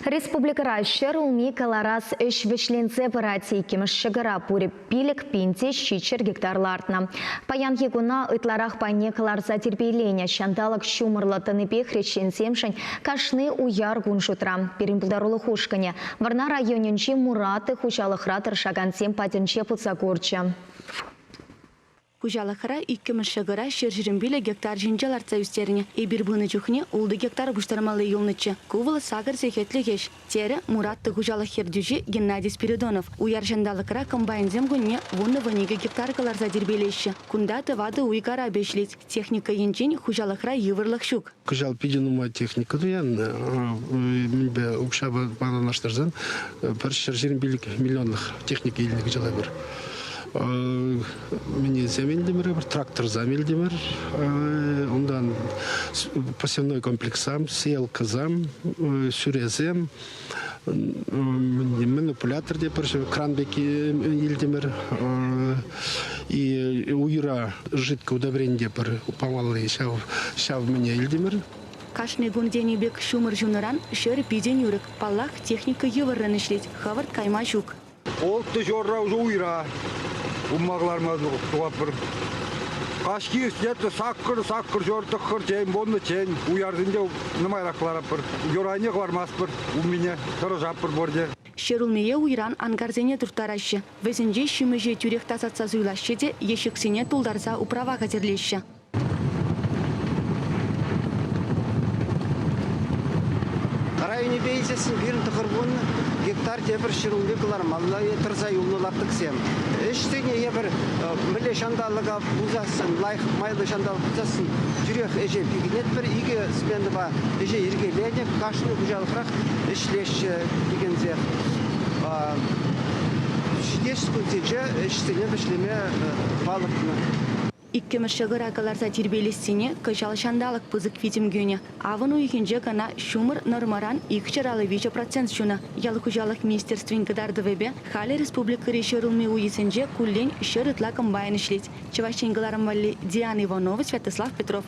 Республикӑра ҫӗрулми кӑларас ӗҫ вӗҫленсе пырать. Иккӗмӗш ҫӑкӑра пурӗ 5700 гектар лартнӑ. Паянхи куна ытларах пайне кӑларса тирпейленӗ. Ҫанталӑк ҫумӑрлӑ тӑнипе хресченсемшӗн кашни уяр кун шутра. Пирӗн пултарулӑх ушкӑнӗ Вӑрнар районӗнчи Мураты хуҫалӑхра тӑрӑшакансем патӗнче пулса курчӗ. Хуҫалӑхра иккӗмӗш ҫӑкӑра 125 гектар ҫинче лартса ӳстернӗ. Эпир пынӑ чухне ултӑ гектар пуҫтармалли юлнӑччӗ. Ку вӑл сакӑр сехетлӗх ӗҫ, терӗ Мураты хуҫалӑх ертӳҫи Геннадий Спиридонов. Уяр ҫанталӑкра комбайнсем кунне вунӑ-вуникӗ гектар кӑларса тирпейлеҫҫӗ. Кунта тӑватӑ уй карапӗ ӗҫлет. Техника енчен хуҫалӑхра йывӑрлӑх ҫук. Кӑҫал питӗ нумай техника туяннӑ. Мӗнпе укҫапа паллаштарсан пӗр 125 миллионлӑх техника илнӗ кӑҫал эпир. Мӗнесем илтӗмӗр, тракторсем илтӗмӗр, унтан посевной комплекссам, сеялкӑсем, сӳресем, манипулятор те пӗр кран пек илтӗмӗр. И уйра жидкое удобрение те пӗр памалли ҫав, ҫав мӗне илтӗмӗр. Кашни кун тенӗ пек ҫумӑр ҫунӑран ҫӗр питӗ нӳрӗк. Паллах, техника йывӑррӑн ӗҫлет, хӑвӑрт кайма ҫук. Улттӑ ҫурра уже уйра умма кӑларма тухатпӑр. Каҫхи ӗҫлетнӗ саккӑр, саккӑр ҫур, тӑххӑр чен, вуннӑ чен уярсенче нумайрах кӑларатпӑр. Юрайне хӑвармастпӑр, уммине тӑрӑшатпӑр пурте. Ҫӗрулмие уйран ангарсене турттараҫҫӗ. Вӗсенче ҫимӗҫе тӳрех тасатса суйлаҫҫӗ те ещӗксене тултарса управа хатӗрлеҫҫӗ. Районӗпе илсессӗн пирӗн 90 гектар тепӗр ҫӗрулми кӑлармалла тӑрса юлнӑ лаптӑксем. Ӗҫсене эпир мӗнле ҫанталӑка пулсассӑн, лайӑх майлӑ ҫанталӑк пулсассӑн тӳрех ӗҫе пикенетпӗр. Икӗ сменӑпа ӗҫе йӗркеленӗ, кашни хуҫалӑхрах ӗҫлеҫҫӗ пикенсех. Ҫитес кунсенче ӗҫсене вӗҫлеме палӑртнӑ. Иккӗмӗш ҫӑкӑра кӑларса тирпейлессине кӑҫал ҫанталӑк пысӑк витӗм кӳнӗ. Авӑн уйӑхӗнче кӑна ҫумӑр нормӑран 253% ҫунӑ. Ял хуҫалӑх министерствин кӑтартӑвӗпе халӗ республикӑри ҫӗрулми уйӗсенче куллен ҫӗр ытла комбайн ӗҫлет. Чӑваш Ен кӑларӑм валли Диана Иванова, Святослав Петров.